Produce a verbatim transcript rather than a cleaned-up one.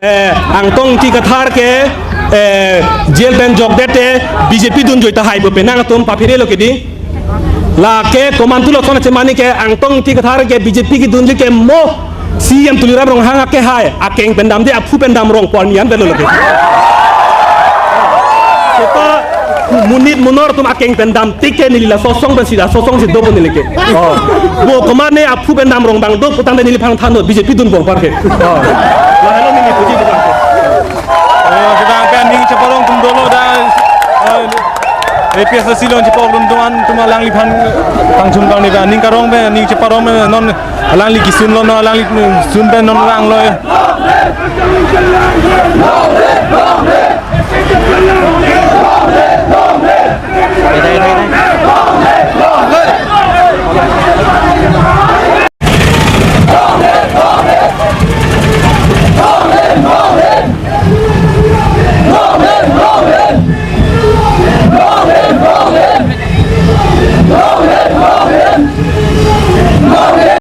Eh, Angtong Ingti Kathar ke, eh, jail pen jokdet te B J P dunjoi tahai pu penang atum paphere lo kedi. Lake komantu lo kona chemani ke Angtong Ingti Kathar ke B J P kedunji ke mo C M Tuliram Ronghang akehai akeng pen damde aphu pen dam rong por nian pen lo ke. Sepa monit monor atum akeng pen dam tik ke neli laso asong pen si laso asong si do pu neli ke. Oh. Bo komat ne aphu pen dam rong bang do putangte neli phang than do B J P dunbom apar ke. Oh. Lahelo neli puji pu bang ke. Oh, kita angka ning cheparong atum dolo da, eh, A P H L C along cheparong atum do-an atum alangliphan tangchum kang ni ba ning karong pen ning cheparong pen non alangli kisun lo non alangli sun pen non rang lo.